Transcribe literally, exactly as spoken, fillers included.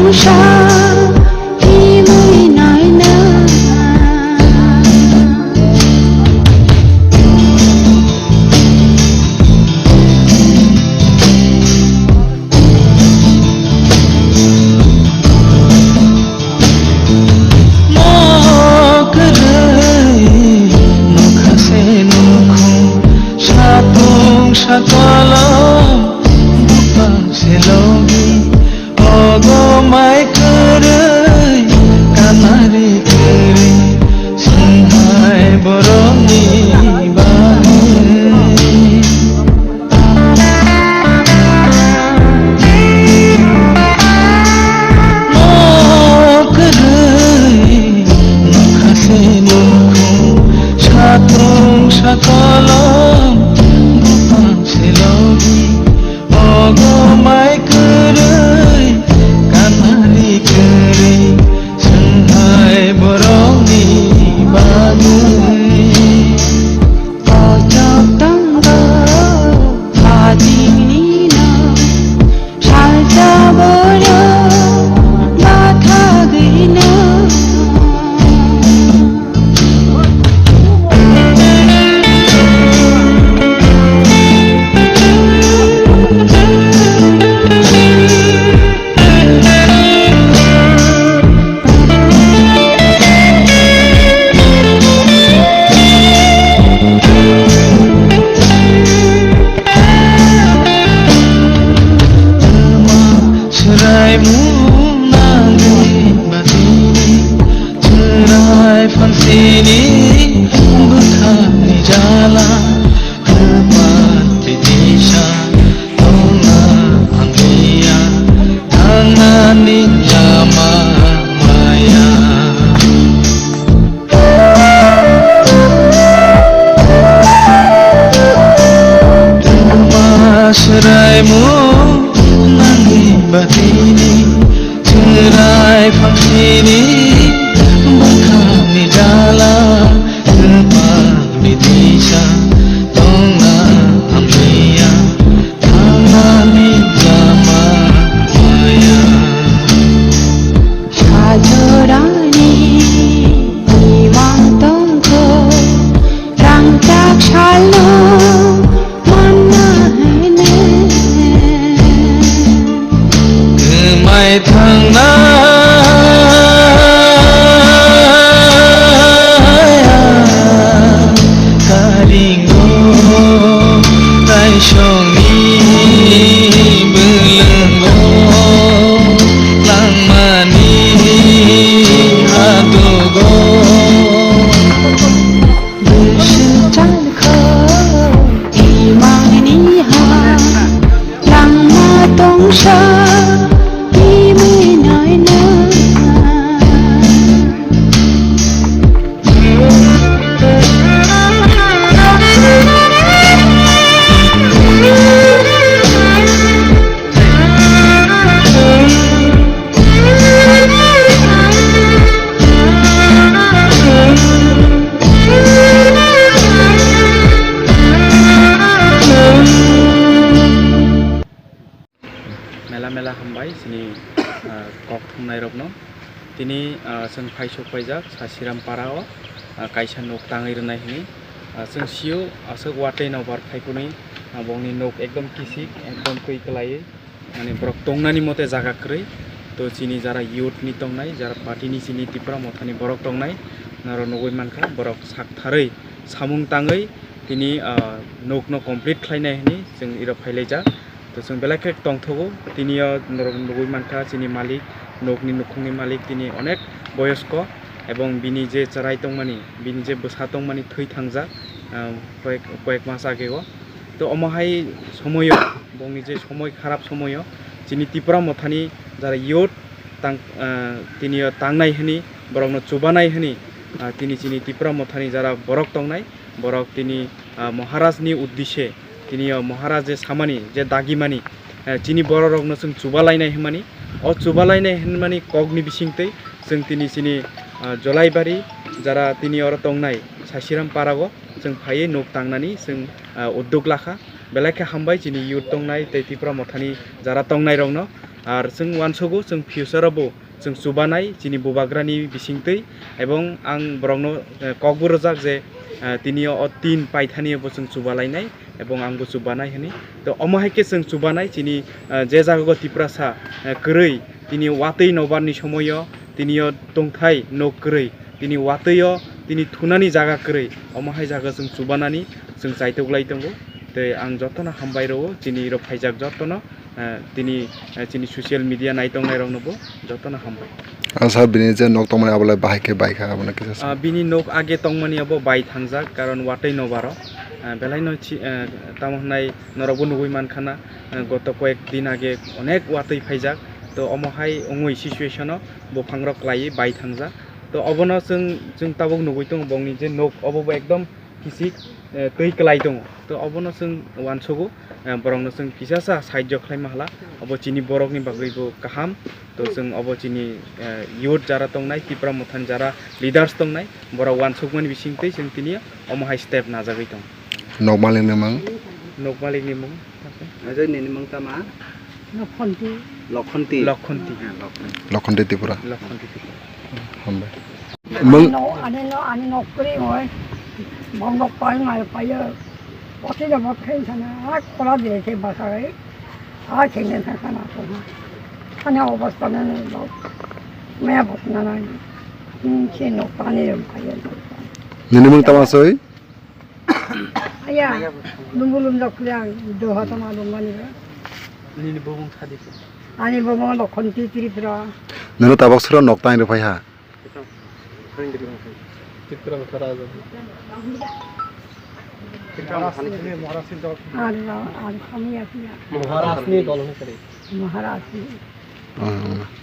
Sa himwi naina. Mo kwrwi nokha se nukhung, satung sakolom buphang se logi. Ogo mai kwrwi, kanari kwrwi, swnghai borokni bagwi. Mo kwrwi, nokha se nukhung, satung sakolom, buphang se logi. Ogo mai kwrwi, kanari kwrwi, swnghai borokni bagwi. Kochok tongo hajingni no, salsa borok bathagwino. Chwrai mung nangwi batini, chwrai phansini bwkhakni jala, kwpal titisa tongna hamya, thangnani lama maya. Twma swraimu nangni batini, chwrai phangsini bwkhakni jala, kwpal bitisa tongna hamya, thangnani lama maya. Sajorani imang tongkho, rangchak salno manna hene. Kwmai thangnai karingo, taisongni bwlwngo, langmani hadugo. Bwswk chalkho imangni ha, langma tongsa himwi naina. Mela mela hambai chini, ah, kok thumnairokno. Tini, ah, chwng phai sok paijak Sasiram para o, ah, kaisa nok tangwi rwnai hwnwi. Ah, chwng sio aswk watwi no bar phaiphunwi, ah, bongni nok ekdom kisik, ekdom twi kwlaiwi, mane borok tongnani mote jaga kwrwi. To chini jara youth ni tongnai, jara party ni chini Tipra Mothani borok tongnai, norok nugwi mankha borok saktharwi samung tangwi tini, ah, nok no complete khlainai hwnwi chwng iro phailaijak. To chwng belai khe tongthogo, tini o norok nugwi mankha chini malik, nokni nukhungni malik tini onek boyosko, ebong bini je chwrai tongmani, bini je bwsa tongmani thwi thangjak, ah, koyek, koyek mas age o. To omo hai somoyo, bongni je somoi kharap somoyo, chini Tipra Mothani jara youth tang, ah, tini o tangnai hwnwi, borokno chubanai hwnwi, ah, tini chini Tipra Mothani jara borok tongnai, borok tini, ah, Maharaj ni uddishe, tini o Maharaj je samani, je dagimani, eh, chini bororokno chwng chubalainai hwnmani, o chubalainai hwnmani kokni bisingtwi chwng tini chini, ah, Jolaibari jara tini oro tongnai Sasiram parao chwng phaiwi nok tangnani chwng, ah, udduk lakha. Belai khe hambai chini youth tongnai tei Tipra Mothani jara tongnairokno. Ar chwng uansogo chwng future o bo chwng chubanai chini bubagrani bisingtwi, ebong ang borokno, eh, kokbo rwjak je, eh, tini o tin paithani bo chwng chubalainai ebong ang bo chubanai hwnwi. To omo hai khe chwng chubanai chini, eh, je jaga o Tiprasa, eh, kwrwi tini watwi nobarni somoio tini o tongthai nok kwrwi tini watwi o tini thunani jaga kwrwi omo hai jaga chwng chubanani chwng chaitok lai tongo. Tei ang jotono hambai rwo chini rok phaijak jotono. Eh, tini, eh, chini social media naitongnai rokno bo jotono hambai. Ang sa bini je nok tongmani abo lai bahai khe bai kha, abono kisa sa. Ah, bini nok age tongmani abo bai thangjak, karon watwi nobaro. Ah, belai no chi-, eh, tamo hwnai norokbo nugui mankha na, eh, goto koyek din age onek watwi phaijak. To omo hai wngwi situation o buphangrok klaiwi bai thangjak. To obono chwng, chwng tabuk nugui tongo bongni je nok obo bo ekdom kisik, eh, twi kwlai tongo. To obono chwng uansugo, eh, borokno chwng kisasa sahajyo khlaima hala, obo chini borokni bagwi bo kaham. To chwng obo chini, eh, youth jara tongnai, Tipra Mothani jara leaders tongnai, borok uansukmani bisingtwi chwng tini omo hai step najagwi tongo. Nok malikni mung? Nok malikni mung? Ajai nini mung tama? Lokhonti. Lokhonti. Lokhonti. Ha, Lokhonti. Lokhonti Tripura. Lokhonti Tripura. Hambai. Mung- Ani no, ani no, ani nok kri hoi. Bong nok pai ngai pai yo. Poti da bot khen sana, a kola de ke basai. A khen den sana ko. Ani obostha na no. Me bot na na. Ni che nok pani pai yo. Nini mung tama soi? Aya, lumbulum dok kuyang, doha tama lumbani ba. Nini bumung sadi ko. Ani bumung Lokhonti Tripura. Nono tabok sura nok tang rw phai ha. Tripura Maharaj. Ar, ar kami ya kya. Maharaj ni dol hoi kare. Maharaj ni. Hmm.